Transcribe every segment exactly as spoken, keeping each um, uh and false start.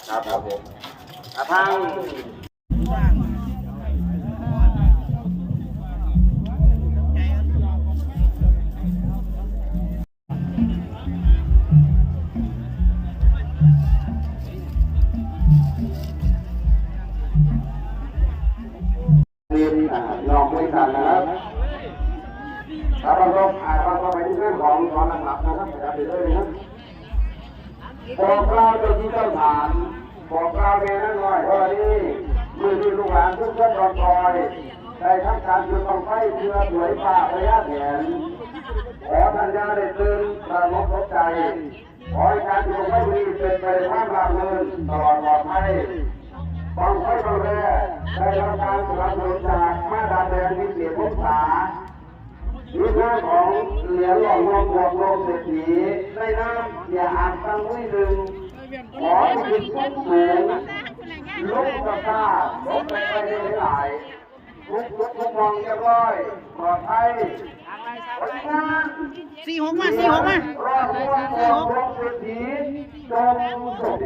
ครับครับผมกระทั่ง ทีมอ่าลองด้วยกันนะครับ ครับ เราก็อ่าเราก็ไปที่เรื่องของสอนหลักๆนะครับ ขยับไปเรื่อยนะครับ บอกกล่าวเจ้าที่เจ้าทาง บอกกล่าวแม่นางน้อยธรณี มื้อนี้ลูกหลานทุกคนรอคอย ได้ทำการจุดบั้งไฟเพื่อถวายฟ้าพญาแถน ขอท่านอย่าได้ตื่นตระหนกตกใจ ขอให้การจุดบั้งไฟนี้เป็นไปในความราบรื่นตลอดปลอดภัย บั้งไฟบั้งแรกได้รับการสนับสนุนจากมาดามแดง วิเศษวงศา ทีมงานของเหรียญหลวงหลวงบวกโลกเศรษฐี ในนามเสียอาร์มตั้งมุ้ยหนึ่ง ขอให้ถึงทุกสูง ลงกระตาลงไปไปได้หลาย ทุกทุกทุกมองเรียบร้อย ปลอดภัย ผลงาน สี่หกมา สี่หกมา รอบรวมบวกโลกเศรษฐี จงสุข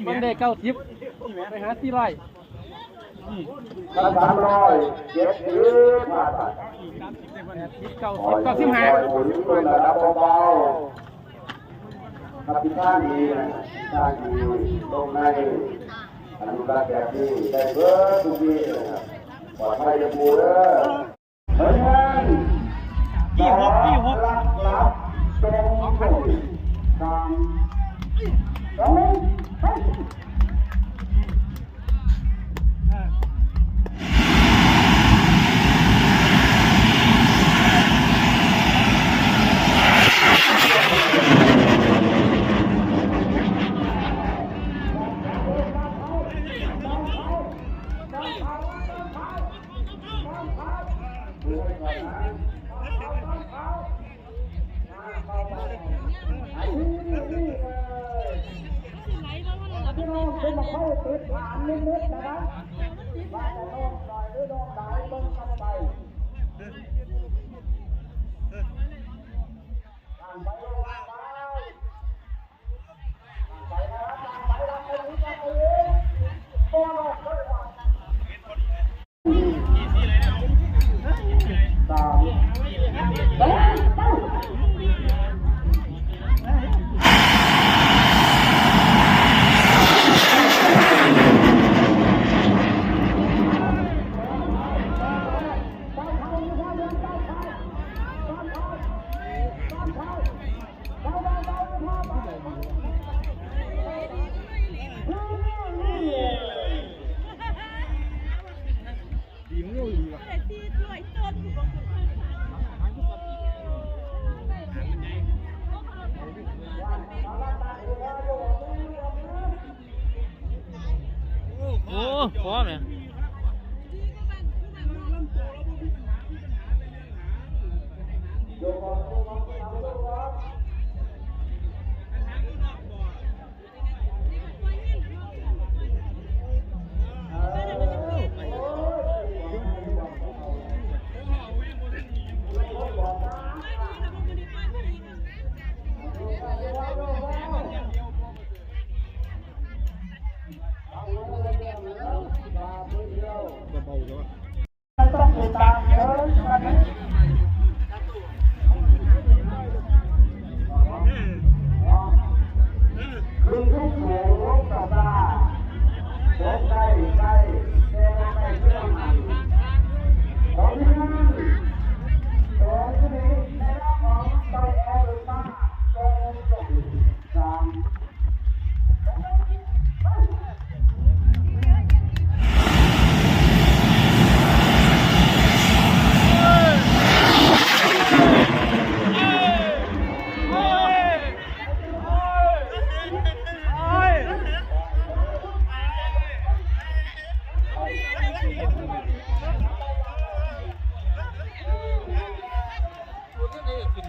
มันได้เก้าสิบ ไปหาสี่ร้อย สามร้อยเจ็ดสิบห้าบาท เก้าสิบ เก้าสิบห้า ระดับเบาๆ ครับ ที่ท่านดีนะ ท่านดี ลงในอนุรักษ์แบบนี้ ได้เบิดทุกที่นะครับ ปลอดภัยจะปูเด้อ ผลงาน ยี่หก ยี่หก หลักหลักตรงตามสอง พี่น้องขึ้นมาเข้าติดฐานนิดๆนะครับ ว่าจะโน่นหน่อยหรือโน่นหลายเบิ่งกันไป ไป ไหล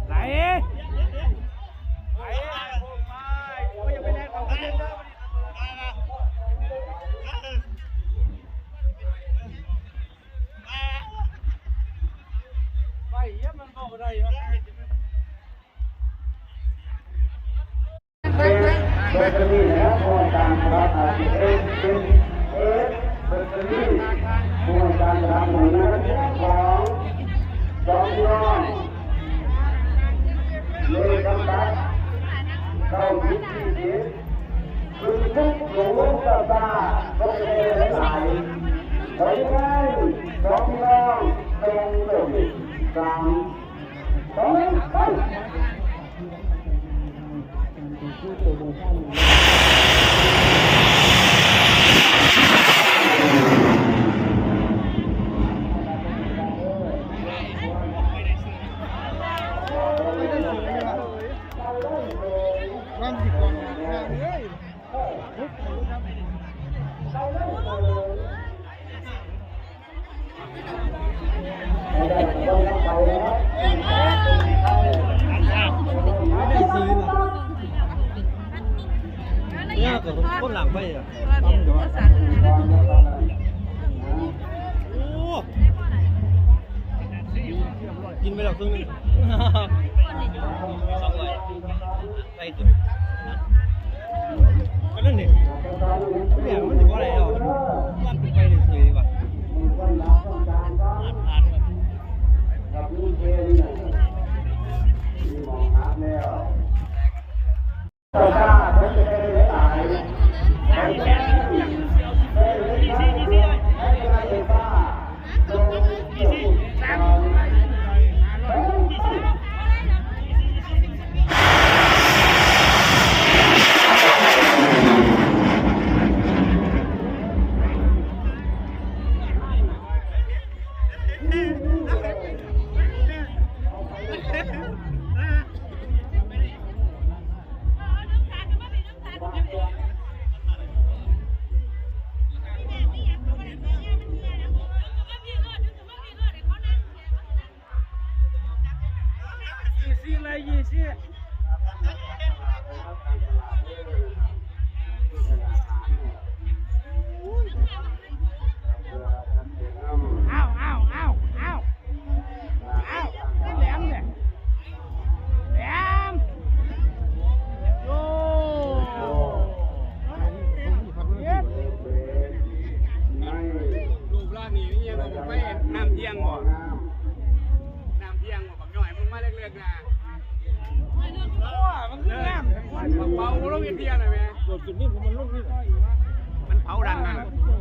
ไหล ไปเยี่ยมมันบอกได้วะ เบเกอรี่นะครับ ผู้ให้การสนับสนุน เอส เอส เอส เบเกอรี่ ผู้ให้การสนับสนุนนะครับ ของสองพี่น้อง เลขบัตรเก้าสิบยี่สิบ คุณทุกหลวงลูกตาตา ก็จะเป็นหลายๆ ขอให้ได้สองพี่น้อง ตรงเดิมสาม เนี่ยก็คนหลังไปอ่ะ โอ้ กินไปแล้วครึ่งหนึ่ง สองร้อย ไปขึ้น ก็นั่นนี่ เนี่ยมันอยู่บ่ได้หรอก มันไปเฉยๆว่ะ รูปร่างนี่ยังบ่ไปน้ำเที่ยงบ่ น้ำเที่ยงบ่ บักน้อยมึงมาเลิกๆนะ มันคือน้ำ เบาลงอีกเที่ยงหน่อยแม่ โดดจุดนี้ผมมันลงนี่ มันเผาดันนั่นน่ะ นี่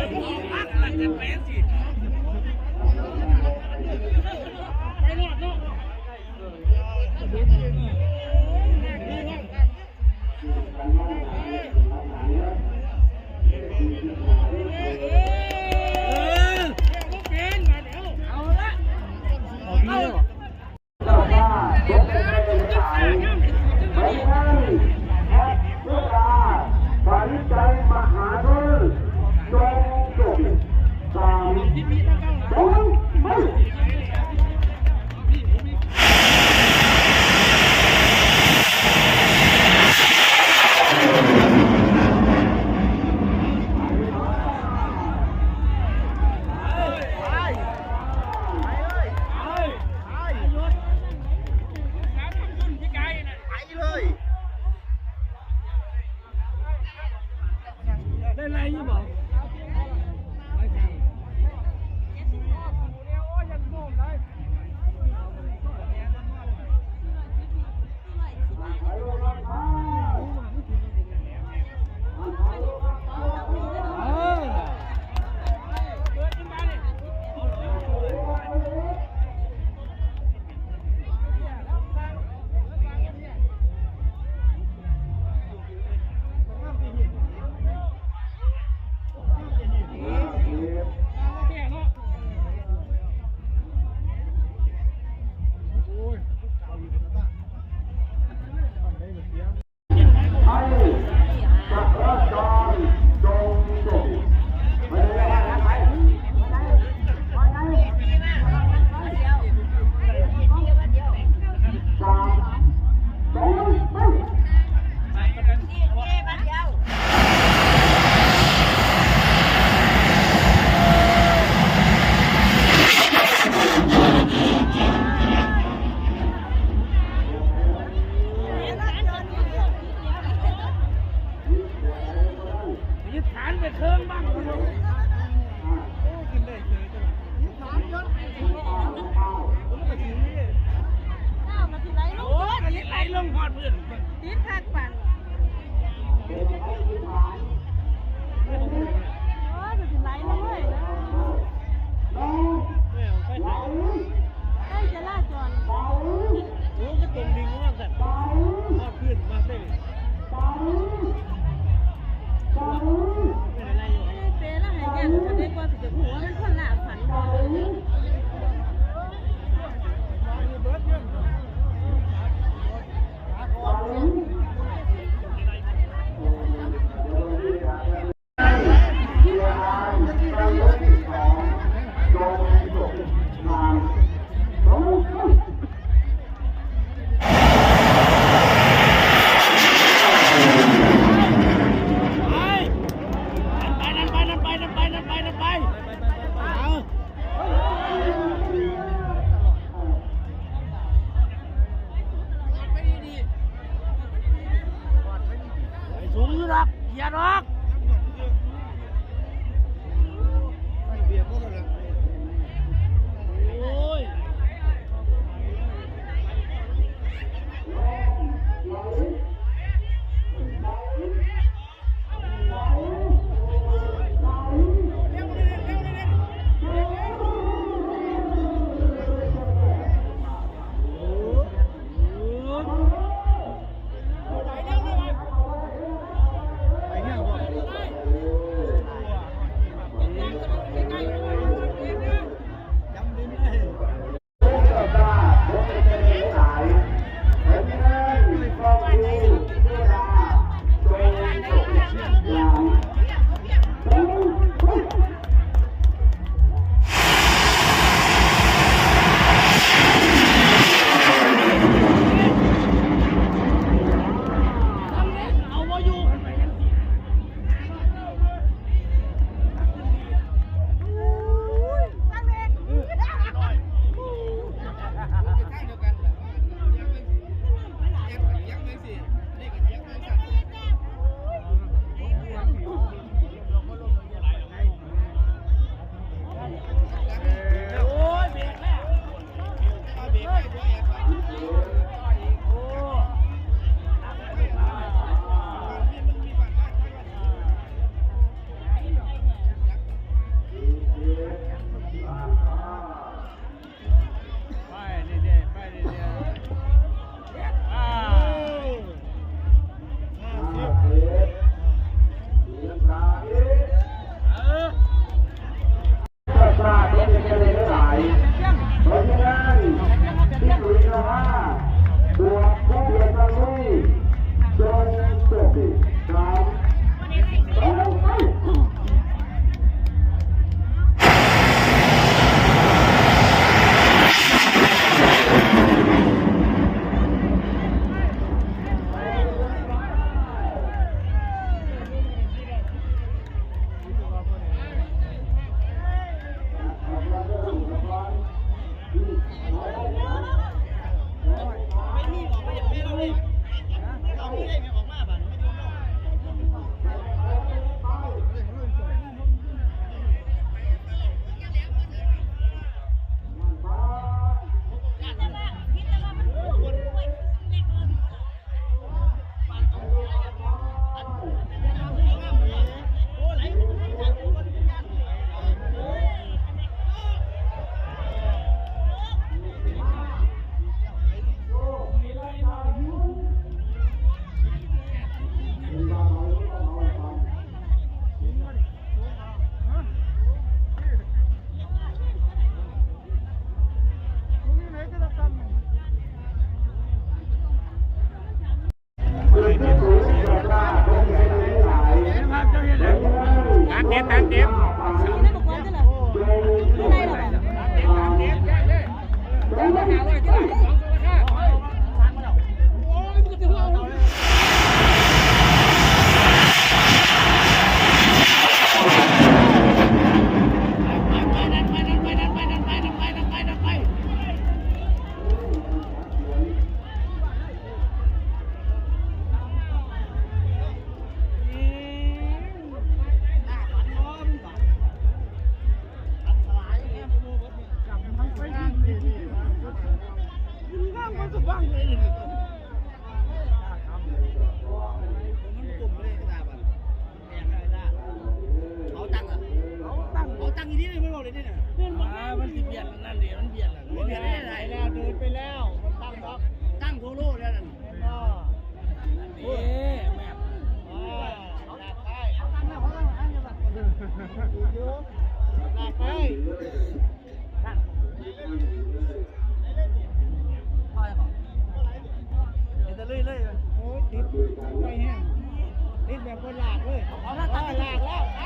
เจ้าข้าสมเด็จพระนารายณ์ ไปนั่งพระพุทธา ปริชัยมหานุล จงจบ สาม สอง ไป ยึดฐานไปเครื่องบ้าง โอ้ ขึ้นได้เฉยจัง ยึดฐานยศ โอ้ มันสิไหลลง โอ้ มันสิไหลลงฮอดพื้น ติดคักปาน โอ้ย มันสิไหลลงเลย แม่งไปไหน ใกล้จราจร โอ้ ก็ตรงดิ่งมากสัตว์ มาขึ้นมาเต้น ไม่ได้ไล่อยู่ เปรย์แล้วหายาก จะได้กว่าสิจะหัวมันคนละฝัน ไป นั่นไป นั่นไป นั่นไป นั่นไป นั่นไป นั่นไป ตามเต็ม นี่ได้บอกวันด้วยเหรอ ไม่ได้หรอก เขาตั้งเหรอ เขาตั้ง เขาตั้งอีนี่เลย ไม่บอกเลยเนี่ยนะ อ่ามันสิเบียดนั่นเดียว มันเบียดแล้ว มันเบียดได้ไหน แล้ว เดินไปแล้ว มันตั้งล็อก ตั้งโทโร่แล้วนั่น ก็ เอ๊ะแม่ อ่า หลากไป เอาตั้งแล้ว เขาตั้งแล้ว หลากไป นั่น เดี๋ยวจะเลื่อยๆ โอ้ย ติดไปแห้ง ติดแบบบ่หลากเลย เอาละ เออ หลากแล้ว ไป